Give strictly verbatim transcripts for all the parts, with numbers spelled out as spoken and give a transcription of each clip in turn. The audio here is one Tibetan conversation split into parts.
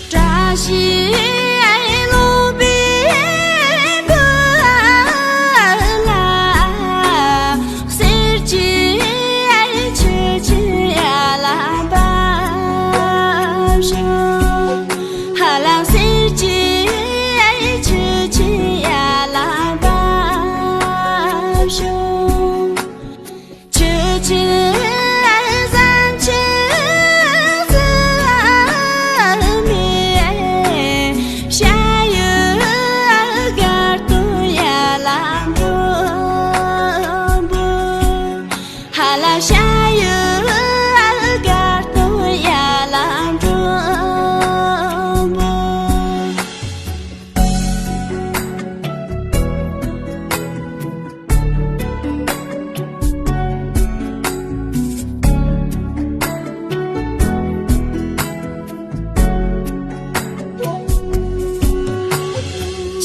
བཀྲ་ཤིས་ལུང་པའི་བུ་ལ། གསེར་གྱི་ཆུ་ཆེན་ཡར་ལ་འབབ་བྱུང་། ཧ་ལམ་གསེར་གྱི་ཆུ་ཆེན་ཡར་ལ་འབབ་བྱུང་། ཆུ་ཆེན་ཟམ་ཆེན་ཟིལ་མའི་ཞབས་གཡས་སྒར་དུ་ཡར་ལ་འགྲོ་འབུམ། ཧ་ལ་ཞབས་གཡས་སྒར་དུ་ཡར་ལ་འགྲོ་འབུམ།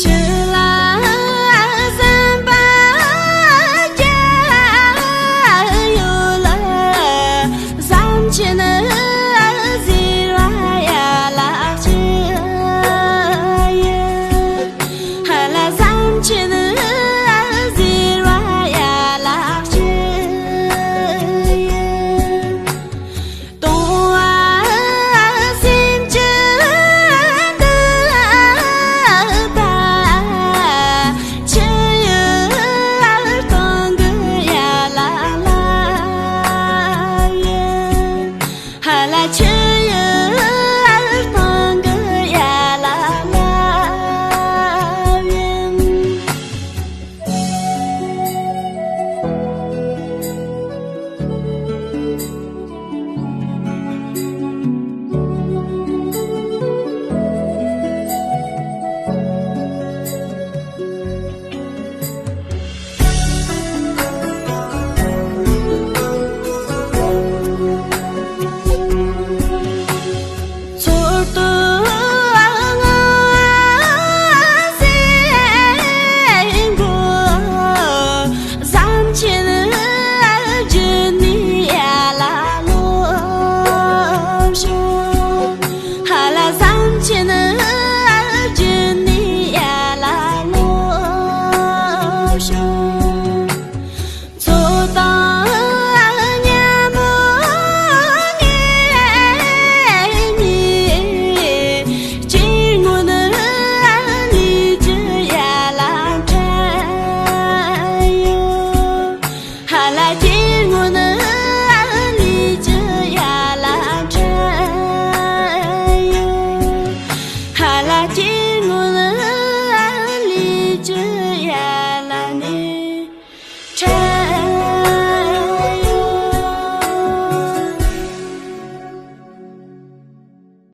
ཆུ་ལ་ཟམ་པ་བརྒྱབ་ཡོད་ལ། ཟམ་ཆེན་ཟིལ་བ་ཡར་ལ་ཆེ་ཡོད། ཧ་ལ་ཟམ་ཆེན་ཟིལ་བ་ཡར་ལ་ཆེ་ཡོད། སྟོང་བ་སེམས་ཀྱི་འདུན་པ། ཆུ་ཡི་སྟེང་གི་ཡར་ལ་ལ་ཡིན། ཧ་ལ་ཆུ་ཡི་སྟེང་གི་ཡར་ལ་ལ་ཡིན། ཚོར་དུ་ང་སེམས་པོ་ཟམ་ཆེན་བརྒྱུད་ནས་ཡར་ལ་ལོག་བྱུང་། ཧ་ལ་ཟམ་ཆེན་བརྒྱུད་ནས་ཡར་ལ་ལོག་བྱུང་། ཚོགས་དང་མཉམ་མོ་ངེད་གཉིས། སྐྱེ་དངོས་ནི་ལུས་ཀྱི་ཡར་ལ་འཕྲད་ཡོད། ཧ་ལ་སྐྱེ་དངོས་ནི་ལུས་ཀྱི་ཡར་ལ་འཕྲད་ཡོད། ཧ་ལ་སྐྱེ་